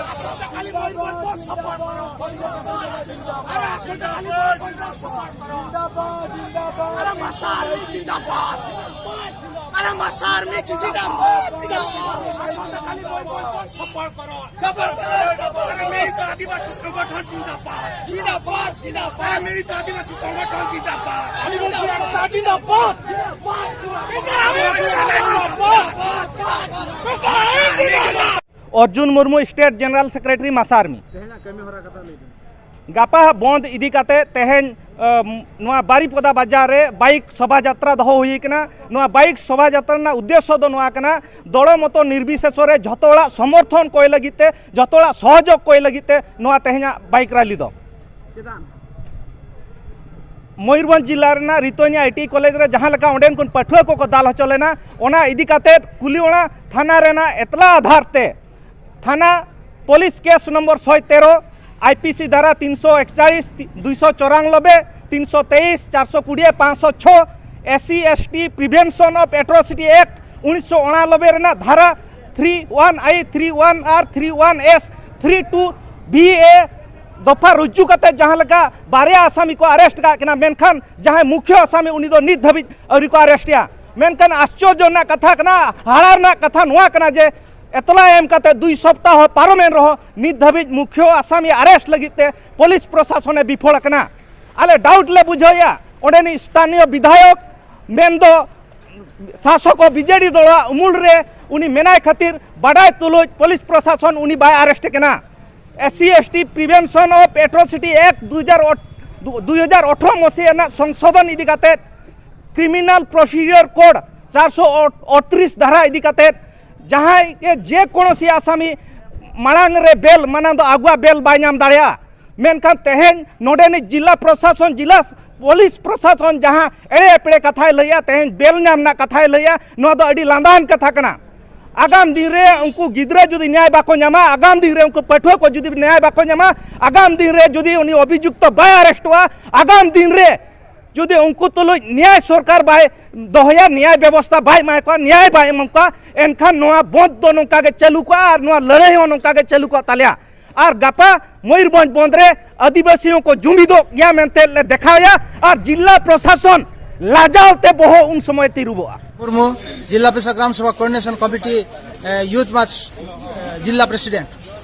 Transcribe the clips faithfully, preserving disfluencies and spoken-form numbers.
ଆସନ୍ତାକାଲି ମୟୂରଭଞ୍ଜ ବନ୍ଦ ସଫଳ କର। ଆରେ ଆସନ୍ତାକାଲି ମୟୂରଭଞ୍ଜ ବନ୍ଦ ସଫଳ କର। ଜିନ୍ଦାବାଦ, ଜିନ୍ଦାବାଦ। ଆରେ ମଶାଲ ଜିନ୍ଦାବାଦ। ଆରେ ମଶାଲ ଜିନ୍ଦାବାଦ, ଜିନ୍ଦାବାଦ। ଆସନ୍ତାକାଲି ମୟୂରଭଞ୍ଜ ବନ୍ଦ ସଫଳ କର। ସଫଳ କର, ସଫଳ କର। ଆରେ ମିଳିତ ଆଦିବାସୀ ସଂଗଠନ ଜିନ୍ଦାବାଦ। ଜିନ୍ଦାବାଦ, ଜିନ୍ଦାବାଦ। ଆରେ ମିଳିତ ଆଦିବାସୀ ସଂଗଠନ ଜିନ୍ଦାବାଦ। ଆଦିବାସୀ ଏକତା ଜିନ୍ଦାବାଦ। Arjun Murmu, state general secretary, ᱢᱟᱥᱟ ᱟᱨᱢᱤ᱾ ᱛᱮᱦᱮᱧᱟᱜ ᱠᱟᱹᱢᱤ ᱦᱚᱨᱟ ᱠᱟᱛᱷᱟ ᱞᱟᱹᱭ ᱵᱤᱱ᱾ ᱜᱟᱯᱟ ᱵᱚᱱᱫ ᱤᱫᱤ ᱠᱟᱛᱮ ᱛᱮᱦᱮᱧ, ᱟᱢ, ᱱᱚᱣᱟ ᱵᱟᱨᱤᱯᱚᱫᱟ ᱵᱟᱡᱟᱨ ᱨᱮ ᱵᱟᱭᱤᱠ ᱥᱚᱵᱷᱟ ᱡᱟᱛᱨᱟ ᱫᱚᱦᱚ ᱦᱩᱭ ᱠᱟᱱᱟ᱾ ᱱᱚᱣᱟ ᱵᱟᱭᱤᱠ ᱥᱚᱵᱷᱟ ᱡᱟᱛᱨᱟ ᱨᱮᱱᱟᱜ ᱩᱫᱽᱫᱮᱥᱥᱚ ᱫᱚ ᱱᱚᱣᱟ ᱠᱟᱱᱟ, ᱫᱚᱞᱚ ᱢᱚᱛᱚ ᱱᱤᱨᱵᱤᱥᱮᱥᱚ ᱨᱮ ᱡᱷᱚᱛᱚ ᱦᱚᱲᱟᱜ ᱥᱚᱢᱚᱨᱛᱷᱚᱱ ᱠᱚᱭ ᱞᱟᱹᱜᱤᱫ ᱛᱮ, ᱡᱷᱚᱛᱚ ᱦᱚᱲᱟᱜ ᱥᱚᱦᱚᱡᱳᱜᱽ ᱠᱚᱭ ᱞᱟᱹᱜᱤᱫ ᱛᱮ ᱱᱚᱣᱟ ᱛᱮᱦᱮᱧᱟᱜ ᱵᱟᱭᱤᱠ ᱨᱟᱞᱤ ᱫᱚ᱾ ᱪᱮᱫᱟᱜ? ᱢᱚᱭᱩᱨᱵᱷᱚᱸᱡᱽ ᱡᱤᱞᱟ ᱨᱮᱱᱟᱜ ᱨᱤᱛᱟᱹᱱᱤ ᱟᱭ ᱴᱤ ᱠᱚᱞᱮᱡᱽ ᱨᱮ ᱡᱟᱦᱟᱸ ᱞᱮᱠᱟ ᱚᱸᱰᱮᱱ ᱠᱚ ᱯᱟᱹᱴᱷᱩᱣᱟᱹ ᱠᱚᱠᱚ ᱫᱟᱞ ᱦᱚᱪᱚ ᱞᱮᱱᱟ, ᱚᱱᱟ ᱤᱫᱤ ᱠᱟᱛᱮ ᱠᱩᱞᱤ ᱚᱲᱟᱜ ᱛᱷᱟᱱᱟ ᱨᱮᱱᱟᱜ ᱮᱛᱞᱟ ᱟᱫᱷᱟᱨ ᱛᱮ ᱛᱷᱟᱱᱟ ᱯᱩᱞᱤᱥ ᱠᱮᱥ ᱱᱚᱢᱵᱚᱨ ᱥᱚᱭ ᱛᱮᱨᱚ, ᱟᱭ ᱯᱤ ᱥᱤ ᱫᱷᱟᱨᱟ ᱛᱤᱱᱥᱚ ᱮᱠᱪᱟᱲᱤᱥ, ᱫᱩᱭᱥᱚ ᱪᱚᱨᱟᱱᱚᱵᱵᱳᱭ, ᱛᱤᱱᱥᱚ ᱛᱮᱭᱤᱥ, ᱪᱟᱨᱥᱚ ᱠᱩᱲᱤ, ᱯᱟᱸᱪᱥᱚ ᱪᱷᱚ, S C S T Prevention of Atrocity Act ᱩᱱᱤᱥᱥᱚ ᱩᱱᱟᱱᱚᱵᱵᱳᱭ ᱨᱮᱱᱟᱜ ᱫᱷᱟᱨᱟ three one A, three one R three one S, three two B A ᱫᱚᱯᱷᱟ ᱨᱩᱡᱩ ᱠᱟᱛᱮ ᱡᱟᱦᱟᱸ ᱞᱮᱠᱟ ᱵᱟᱨᱭᱟ ᱟᱥᱟᱢᱤ ᱠᱚ ᱟᱨᱮᱥᱴ ᱠᱟᱜ ᱠᱤᱱᱟ, ᱢᱮᱱᱠᱷᱟᱱ ᱡᱟᱦᱟᱸᱭ ᱢᱩᱠᱷᱭᱟᱹ ᱟᱥᱟᱢᱤ ᱩᱱᱤ ᱫᱚ ᱱᱤᱛ ᱫᱷᱟᱹᱵᱤᱡ ᱟᱹᱣᱨᱤ ᱠᱚ ᱟᱨᱮᱥᱴᱮᱭᱟ᱾ ᱢᱮᱱᱠᱷᱟᱱ ᱟᱥᱪᱚᱨᱡᱚ ᱨᱮᱱᱟᱜ ᱠᱟᱛᱷᱟ ᱠᱟᱱᱟ, ᱦᱟᱦᱟᱲᱟ ᱨᱮᱱᱟᱜ ᱠᱟᱛᱷᱟ ᱱᱚᱣᱟ ᱠᱟᱱᱟ ᱡᱮ ᱮᱛᱞᱟ ᱮᱢ ᱠᱟᱛᱮ ᱫᱩᱭ ᱥᱚᱯᱛᱟᱦᱚ ᱯᱟᱨᱚᱢᱮᱱ ᱨᱮᱦᱚᱸ ᱱᱤᱛ ᱫᱷᱟᱹᱵᱤᱡ ᱢᱩᱠᱷᱭᱟᱹ ᱟᱥᱟᱢᱤ ᱟᱨᱮᱥᱴ ᱞᱟᱹᱜᱤᱫ ᱛᱮ ᱯᱩᱞᱤᱥ ᱯᱨᱚᱥᱟᱥᱚᱱᱮ ᱵᱤᱯᱷᱚᱞ ᱟᱠᱟᱱᱟ᱾ ᱟᱞᱮ ᱰᱟᱣᱩᱴ ᱞᱮ ᱵᱩᱡᱷᱟᱹᱣᱮᱫᱼᱟ, ᱚᱸᱰᱮᱱᱤᱡ ᱥᱛᱷᱟᱱᱤᱭᱚ ᱵᱤᱫᱷᱟᱭᱚᱠ ᱢᱮᱱᱫᱚ ᱥᱟᱥᱚᱠ ᱵᱤ ᱡᱮ ᱰᱤ ᱫᱚᱞᱟᱜ ᱩᱢᱩᱞ ᱨᱮ ᱩᱱᱤ ᱢᱮᱱᱟᱭ ᱠᱷᱟᱹᱛᱤᱨ ᱵᱟᱰᱟᱭ ᱛᱩᱞᱩᱡ ᱯᱩᱞᱤᱥ ᱯᱨᱚᱥᱟᱥᱚᱱ ᱩᱱᱤ ᱵᱟᱭ ᱟᱨᱮᱥᱴ ᱠᱟᱱᱟ᱾ S C S T Prevention of Atrocity Act ᱫᱩ ᱦᱟᱡᱟᱨ ᱟᱴᱷᱨᱚ ᱢᱚᱥᱤᱦᱟ ᱨᱮᱱᱟᱜ ᱥᱚᱝᱥᱳᱫᱷᱚᱱ ᱤᱫᱤ ᱠᱟᱛᱮ, Criminal Procedure Code ᱪᱟᱨᱥᱚ ᱟᱴᱛᱨᱤᱥ ᱫᱷᱟᱨᱟ ᱤᱫᱤ ᱠᱟᱛᱮ, ᱡᱟᱦᱟᱸᱭ ᱜᱮ ᱡᱮ ᱠᱳᱱᱳᱥᱤ ᱟᱥᱟᱢᱤ ᱢᱟᱲᱟᱝ ᱨᱮ ᱵᱮᱞ, ᱢᱟᱱᱟᱣ ᱫᱚ ᱟᱜᱩᱣᱟ ᱵᱮᱞ ᱵᱟᱭ ᱧᱟᱢ ᱫᱟᱲᱮᱭᱟᱜᱼᱟ᱾ ᱢᱮᱱᱠᱷᱟᱱ ᱛᱮᱦᱮᱧ ᱱᱚᱰᱮᱱᱤᱡ ᱡᱤᱞᱟ ᱯᱨᱚᱥᱟᱥᱚᱱ, ᱡᱤᱞᱟ ᱯᱩᱞᱤᱥ ᱯᱨᱚᱥᱟᱥᱚᱱ ᱡᱟᱦᱟᱸ ᱮᱲᱮ ᱮᱯᱲᱮ ᱠᱟᱛᱷᱟᱭ ᱞᱟᱹᱭᱮᱜᱼᱟ, ᱛᱮᱦᱮᱧ ᱵᱮᱞ ᱧᱟᱢ ᱨᱮᱱᱟᱜ ᱠᱟᱛᱷᱟᱭ ᱞᱟᱹᱭᱮᱜᱼᱟ, ᱱᱚᱣᱟ ᱫᱚ ᱟᱹᱰᱤ ᱞᱟᱸᱫᱟᱣᱟᱱ ᱠᱟᱛᱷᱟ ᱠᱟᱱᱟ᱾ ᱟᱜᱟᱢ ᱫᱤᱱ ᱨᱮ ᱩᱱᱠᱩ ᱜᱤᱫᱽᱨᱟᱹ ᱡᱩᱫᱤ ᱱᱮᱭᱟᱭ ᱵᱟᱠᱚ ᱧᱟᱢᱟ, ᱟᱜᱟᱢ ᱫᱤᱱ ᱨᱮ ᱩᱱᱠᱩ ᱯᱟᱹᱴᱷᱩᱣᱟᱹ ᱠᱚ ᱡᱩᱫᱤ ᱱᱮᱭᱟᱭ ᱵᱟᱠᱚ ᱧᱟᱢᱟ, ᱟᱜᱟᱢ ᱫᱤᱱ ᱨᱮ ᱡᱩᱫᱤ ᱩᱱᱤ ᱚᱵᱷᱤᱡᱩᱠᱛᱚ ᱵᱟᱭ ᱟᱨᱮᱥᱴᱚᱜᱼᱟ, ᱟᱜᱟᱢ ᱫᱤᱱ ᱨᱮ ᱡᱩᱫᱤ ᱩᱱᱠᱩ ᱛᱩᱞᱩᱡ ᱱᱮᱭᱟᱭ ᱥᱚᱨᱠᱟᱨ ᱵᱟᱭ ᱫᱚᱦᱚᱭᱟ, ᱱᱮᱭᱟᱭ ᱵᱮᱵᱚᱥᱛᱷᱟ ᱵᱟᱭ ᱮᱢᱟ ᱠᱚᱣᱟ, ᱱᱮᱭᱟᱭ ᱵᱟᱭ ᱮᱢᱟ ᱠᱚᱣᱟ, ᱮᱱᱠᱷᱟᱱ ᱱᱚᱣᱟ ᱵᱚᱱᱫᱷ ᱫᱚ ᱱᱚᱝᱠᱟ ᱜᱮ ᱪᱟᱹᱞᱩ ᱠᱚᱜᱼᱟ ᱟᱨ ᱱᱚᱣᱟ ᱞᱟᱹᱲᱦᱟᱹᱭ ᱦᱚᱸ ᱱᱚᱝᱠᱟ ᱜᱮ ᱪᱟᱹᱞᱩ ᱠᱚᱜ ᱛᱟᱞᱮᱭᱟ᱾ ᱟᱨ ᱜᱟᱯᱟ ᱢᱚᱭᱩᱨᱵᱷᱚᱸᱡᱽ ᱵᱚᱱᱫᱷ ᱨᱮ ᱟᱹᱫᱤᱵᱟᱹᱥᱤ ᱦᱚᱸᱠᱚ ᱡᱩᱢᱤᱫᱚᱜ ᱜᱮᱭᱟ ᱢᱮᱱᱛᱮ ᱞᱮ ᱫᱮᱠᱷᱟᱣᱭᱟ᱾ ᱟᱨ ᱡᱤᱞᱟ ᱯᱨᱚᱥᱟᱥᱚᱱ ᱞᱟᱡᱟᱣ ᱛᱮ ᱵᱚᱦᱚᱜ ᱩᱱ ᱥᱚᱢᱚᱭ ᱛᱤᱨᱩᱵᱚᱜᱼᱟ᱾ ᱢᱩᱨᱢᱩ, ᱡᱤᱞᱟ ᱯᱨᱤᱥᱟ ᱜᱨᱟᱢ ᱥᱚᱵᱷᱟ ᱠᱳᱚᱨᱰᱤᱱᱮᱥᱚᱱ ᱠᱚᱢᱤᱴᱤ, ᱮ, ᱭᱩᱛᱷ ᱢᱟᱨᱪ, ᱮ, ᱡᱤᱞᱟ ᱯᱨᱮᱥᱤᱰᱮᱱᱴ᱾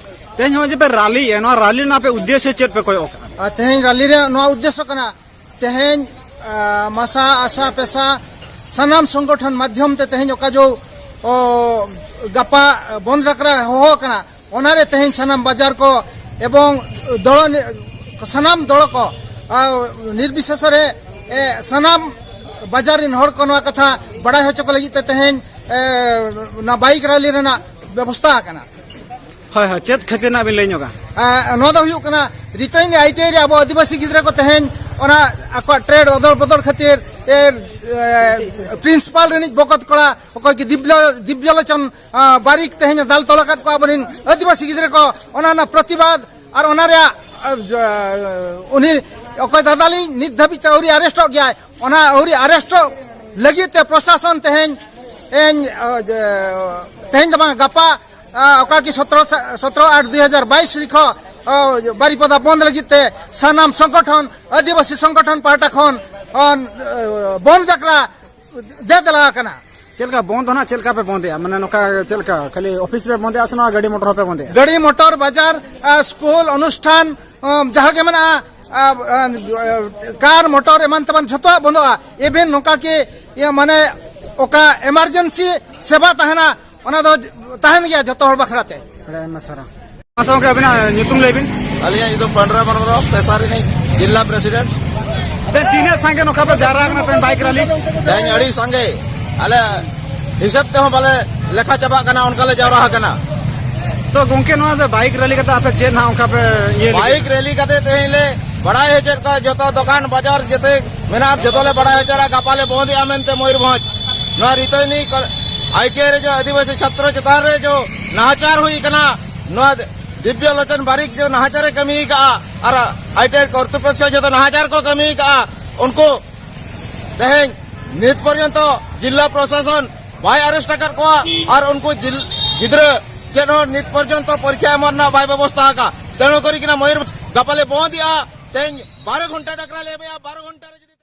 ᱛᱮᱦᱮᱧ ᱦᱚᱸ ᱡᱮ ᱯᱮ ᱨᱟᱞᱤᱭᱮᱫᱼᱟ, ᱱᱚᱣᱟ ᱨᱟᱞᱤ ᱨᱮᱱᱟᱜ ᱟᱯᱮ ᱩᱫᱽᱫᱮᱥᱥᱚ ᱪᱮᱫ ᱯᱮ ᱠᱚᱭᱚᱜ ᱠᱟᱜᱼᱟ? ᱟᱨ ᱛᱮᱦᱮᱧ ᱨᱟᱞᱤ ᱨᱮᱱᱟᱜ ᱱᱚᱣᱟ ᱩᱫᱽᱫᱮᱥᱥᱚ ᱠᱟᱱᱟ, ᱛᱮᱦᱮᱧ, ᱟ, ᱢᱟᱥᱟ, ᱟᱥᱟ, ᱯᱮᱥᱟ ᱥᱟᱱᱟᱢ ᱥᱚᱝᱜᱚᱴᱷᱚᱱ ᱢᱟᱫᱽᱫᱷᱚᱢ ᱛᱮ ᱛᱮᱦᱮᱧ ᱚᱠᱟ ᱡᱚ, ᱚ, ᱜᱟᱯᱟ ᱵᱚᱱᱫ ᱰᱟᱠᱨᱟ ᱦᱚᱦᱚ ᱠᱟᱱᱟ, ᱚᱱᱟᱨᱮ ᱛᱮᱦᱮᱧ ᱥᱟᱱᱟᱢ ᱵᱟᱡᱟᱨ ᱠᱚ ᱮᱵᱚᱝ ᱫᱚᱞ ᱱᱤ-, ᱥᱟᱱᱟᱢ ᱫᱚᱞ ᱠᱚ, ᱟ, ᱱᱤᱨᱵᱤᱥᱮᱥ ᱨᱮ, ᱮ, ᱥᱟᱱᱟᱢ ᱵᱟᱡᱟᱨ ᱨᱮᱱ ᱦᱚᱲ ᱠᱚ ᱱᱚᱣᱟ ᱠᱟᱛᱷᱟ ᱵᱟᱲᱟᱭ ᱦᱚᱪᱚ ᱠᱚ ᱞᱟᱹᱜᱤᱫ ᱛᱮ ᱛᱮᱦᱮᱧ, ᱮ, ᱚᱱᱟ ᱵᱟᱭᱤᱠ ᱨᱮᱞᱤ ᱨᱮᱱᱟᱜ ᱵᱮᱵᱚᱥᱛᱷᱟ ᱟᱠᱟᱱᱟ᱾ ᱦᱳᱭ, ᱦᱳᱭ, ᱪᱮᱫ ᱠᱷᱟᱹᱛᱤᱨ ᱱᱟᱜ ᱵᱤᱱ ᱞᱟᱹᱭ ᱧᱚᱜᱟ? ᱮ, ᱱᱚᱣᱟ ᱫᱚ ᱦᱩᱭᱩᱜ ᱠᱟᱱᱟ, ᱨᱤᱛᱟᱹᱭᱱᱤ ᱟᱭ ᱴᱤ ᱟᱭ ᱨᱮ ᱟᱵᱚ ᱟᱹᱫᱤᱵᱟᱹᱥᱤ ᱜᱤᱫᱽᱨᱟᱹ ᱠᱚ ᱛᱮᱦᱮᱧ ᱚᱱᱟ ᱟᱠᱚᱣᱟᱜ ᱴᱨᱮᱰ ᱚᱫᱚᱞ ᱵᱚᱫᱚᱞ ᱠᱷᱟᱹᱛᱤᱨ, ᱮ, ᱮ, ᱯᱨᱤᱱᱥᱤᱯᱟᱞ ᱨᱤᱱᱤᱡ ᱵᱚᱠᱚᱛ ᱠᱚᱲᱟ ᱚᱠᱚᱭ ᱠᱤ ᱫᱤᱵᱞᱚ-, ᱫᱤᱵᱽᱭᱚᱞᱳᱪᱚᱱ, ᱟ, ᱵᱟᱨᱤᱠ ᱛᱮᱦᱮᱧ ᱫᱟᱞ ᱛᱚᱞ ᱟᱠᱟᱫ ᱠᱚᱣᱟ ᱟᱵᱚᱨᱮᱱ ᱟᱹᱫᱤᱵᱟᱹᱥᱤ ᱜᱤᱫᱽᱨᱟᱹ ᱠᱚ᱾ ᱚᱱᱟ ᱨᱮᱱᱟᱜ ᱯᱨᱚᱛᱤᱵᱟᱫ ᱟᱨ ᱚᱱᱟ ᱨᱮᱭᱟᱜ, ᱟ, ᱡᱟ-, ᱩᱱᱤ ᱚᱠᱚᱭ ᱫᱟᱫᱟᱞᱤᱧ ᱱᱤᱛ ᱫᱷᱟᱹᱵᱤᱡ ᱛᱮ ᱟᱹᱣᱨᱤ ᱟᱨᱮᱥᱴᱚᱜ ᱜᱮᱭᱟᱭ, ᱚᱱᱟ ᱟᱹᱣᱨᱤ ᱟᱨᱮᱥᱴᱚᱜ ᱞᱟᱹᱜᱤᱫ ᱛᱮ ᱯᱨᱚᱥᱟᱥᱚᱱ ᱛᱮᱦᱮᱧ, ᱮᱧ, ᱟ, ᱡᱟ-, ᱛᱮᱦᱮᱧ ᱫᱚ ᱵᱟᱝ, ᱜᱟᱯᱟ, ᱟ, ᱚᱠᱟ ᱠᱤ ᱥᱚᱛᱨᱚ ᱥᱟ-, ᱥᱚᱛᱨᱚ ᱟᱴ ᱫᱩᱭ ᱦᱟᱡᱟᱨ ᱵᱟᱭᱤᱥ ᱛᱟᱹᱨᱤᱠᱷ ᱠᱷᱚᱱ, ᱟ, ᱵᱟᱨᱤᱯᱟᱫᱟ ᱵᱚᱱᱫ ᱞᱟᱹᱜᱤᱫ ᱛᱮ ᱥᱟᱱᱟᱢ ᱥᱚᱝᱜᱚᱴᱷᱚᱱ, ᱟᱹᱫᱤᱵᱟᱹᱥᱤ ᱥᱚᱝᱜᱚᱴᱷᱚᱱ ᱯᱟᱦᱴᱟ ᱠᱷᱚᱱ, ᱟ, ᱵᱚᱱᱫ ᱰᱟᱠᱨᱟ ᱫᱮ ᱫᱮᱞᱟ ᱟᱠᱟᱱᱟ᱾ ᱪᱮᱫ ᱞᱮᱠᱟ ᱵᱚᱱᱫ ᱫᱚ ᱱᱟᱜ, ᱪᱮᱫ ᱞᱮᱠᱟ ᱯᱮ ᱵᱚᱱᱫᱮᱜᱼᱟ? ᱢᱟᱱᱮ ᱱᱚᱝᱠᱟ ᱪᱮᱫ ᱞᱮᱠᱟ ᱠᱷᱟᱹᱞᱤ ᱚᱯᱷᱤᱥ ᱯᱮ ᱵᱚᱱᱫᱮᱜᱼᱟ ᱥᱮ ᱱᱚᱣᱟ ᱜᱟᱹᱰᱤ ᱢᱚᱴᱚᱨ ᱦᱚᱸᱯᱮ ᱵᱚᱱᱫᱮᱜᱼᱟ? ᱜᱟᱹᱰᱤ ᱢᱚᱴᱚᱨ, ᱵᱟᱡᱟᱨ, ᱟ, ᱥᱠᱩᱞ, ᱚᱱᱩᱥᱴᱷᱟᱱ, ᱟᱢ, ᱡᱟᱦᱟᱸ ᱜᱮ ᱢᱮᱱᱟᱜᱼᱟ, ᱟ, ᱟ, ᱠᱟᱨ, ᱢᱚᱴᱚᱨ ᱮᱢᱟᱱ ᱛᱮᱢᱟᱱ ᱡᱷᱚᱛᱚᱣᱟᱜ ᱵᱚᱱᱫᱚᱜᱼᱟ᱾ ᱤᱵᱷᱮᱱ ᱱᱚᱝᱠᱟ ᱠᱤ, ᱤᱭᱟᱹ, ᱢᱟᱱᱮ ᱚᱠᱟ ᱮᱢᱟᱨᱡᱮᱱᱥᱤ ᱥᱮᱵᱟ ᱛᱟᱦᱮᱱᱟ, ᱚᱱᱟ ᱫᱚ ᱛᱟᱦᱮᱱ ᱜᱮᱭᱟ ᱡᱷᱚᱛᱚ ᱦᱚᱲ ᱵᱟᱠᱷᱨᱟ ᱛᱮ᱾ ᱟᱹᱰᱤ ᱟᱭᱢᱟ ᱥᱟᱨᱦᱟᱣ᱾ ᱢᱟᱥᱮ ᱜᱚᱝᱠᱮ, ᱟᱹᱵᱤᱱᱟᱜ ᱧᱩᱛᱩᱢ ᱞᱟᱹᱭ ᱵᱤᱱ᱾ ᱟᱹᱞᱤᱧᱟᱜ ᱧᱩᱛᱩᱢ ᱯᱟᱱᱰᱨᱟ ᱢᱟᱱᱜᱨᱚ, ᱯᱮᱥᱟ ᱨᱤᱱᱤᱡ ᱡᱤᱞᱟ ᱯᱨᱮᱥᱤᱰᱮᱱᱴ᱾ ᱛᱮ ᱛᱤᱱᱟᱹᱜ ᱥᱟᱸᱜᱮ ᱱᱚᱝᱠᱟ ᱯᱮ ᱡᱟᱣᱨᱟ ᱟᱠᱟᱱᱟ ᱛᱮᱦᱮᱧ ᱵᱟᱭᱤᱠ ᱨᱮᱞᱤ? ᱛᱮᱦᱮᱧ ᱟᱹᱰᱤ ᱥᱟᱸᱜᱮ, ᱟᱞᱮ ᱦᱤᱥᱟᱹᱵ ᱛᱮᱦᱚᱸ ᱵᱟᱞᱮ ᱞᱮᱠᱷᱟ ᱪᱟᱵᱟᱜ ᱠᱟᱱᱟ, ᱚᱱᱠᱟ ᱞᱮ ᱡᱟᱣᱨᱟ ᱟᱠᱟᱱᱟ᱾ ᱛᱚ ᱜᱚᱝᱠᱮ, ᱱᱚᱣᱟ ᱫᱚ ᱵᱟᱭᱤᱠ ᱨᱮᱞᱤ ᱠᱟᱛᱮ ᱟᱯᱮ ᱪᱮᱫ ᱱᱟᱦᱟᱜ ᱚᱱᱠᱟ ᱯᱮ ᱤᱭᱟᱹ ᱞᱟᱹᱜᱤᱫ? ᱵᱟᱭᱤᱠ ᱨᱮᱞᱤ ᱠᱟᱛᱮ ᱛᱮᱦᱮᱧ ᱞᱮ ᱵᱟᱲᱟᱭ ᱦᱚᱪᱚᱭᱮᱫ ᱠᱚᱣᱟ, ᱡᱚᱛᱚ ᱫᱚᱠᱟᱱ ᱵᱟᱡᱟᱨ ᱡᱚᱛᱚ ᱢᱮᱱᱟᱜᱼᱟ, ᱡᱚᱛᱚ ᱞᱮ ᱵᱟᱲᱟᱭ ᱦᱚᱪᱚᱭᱮᱫᱟ, ᱜᱟᱯᱟ ᱞᱮ ᱵᱚᱱᱫᱮᱜᱼᱟ ᱢᱮᱱᱛᱮ ᱢᱚᱭᱩᱨᱵᱷᱚᱸᱡᱽ᱾ ᱱᱚᱣᱟ ᱨᱤᱛᱟᱹᱭᱱᱤ ᱠᱚ-, ᱟᱭ ᱴᱤ ᱟᱭ ᱨᱮ ᱡᱚ ᱟᱹᱫᱤᱵᱟᱹᱥᱤ ᱪᱷᱟᱛᱨᱚ ᱪᱮᱛᱟᱱ ᱨᱮ ᱡᱚ ᱱᱟᱦᱟᱪᱟᱨ ᱦᱩᱭ ᱠᱟᱱᱟ, ᱱᱚᱣᱟ ᱫᱤᱵᱽᱭᱚ ᱞᱳᱪᱚᱱ ᱵᱟᱨᱤᱠ ᱡᱚ ᱱᱟᱦᱟᱪᱟᱨᱮ ᱠᱟᱹᱢᱤ ᱠᱟᱜᱼᱟ, ᱟᱨ ᱟᱭ ᱴᱤ ᱟᱭ ᱠᱚᱨᱛᱨᱤᱯᱚᱠᱠᱷᱚ ᱡᱚᱛᱚ ᱱᱟᱦᱟᱪᱟᱨ ᱠᱚ ᱠᱟᱹᱢᱤ ᱠᱟᱜᱼᱟ, ᱩᱱᱠᱩ ᱛᱮᱦᱮᱧ ᱱᱤᱛ ᱯᱚᱨᱡᱚᱱᱛᱚ ᱡᱤᱞᱞᱟ ᱯᱨᱚᱥᱟᱥᱚᱱ ᱵᱟᱭ ᱟᱨᱮᱥᱴ ᱟᱠᱟᱫ ᱠᱚᱣᱟ ᱟᱨ ᱩᱱᱠᱩ ᱡᱤᱞ-, ᱜᱤᱫᱽᱨᱟᱹ ᱪᱮᱫ ᱦᱚᱸ ᱱᱤᱛ ᱯᱚᱨᱡᱚᱱᱛᱚ ᱯᱚᱨᱤᱠᱷᱟ ᱮᱢᱚᱜ ᱨᱮᱱᱟᱜ ᱵᱟᱭ ᱵᱮᱵᱚᱥᱛᱷᱟ ᱟᱠᱟᱫ᱾ ᱛᱮᱱᱩ ᱠᱚᱨᱤ ᱠᱤᱱᱟ ᱢᱚᱭᱩᱨᱵᱷᱚᱸᱡᱽ ᱜᱟᱯᱟᱞᱮ ᱵᱚᱸᱫ ᱮᱜᱼᱟ᱾ ᱛᱮᱦᱮᱧ ᱵᱟᱨᱚ ᱜᱷᱚᱱᱴᱟ ᱰᱟᱠᱨᱟ ᱞᱮ ᱮᱢᱮᱜᱼᱟ, ᱵᱟᱨᱚ ᱜᱷᱚᱱᱴᱟ ᱨᱮ ᱡᱩᱫᱤ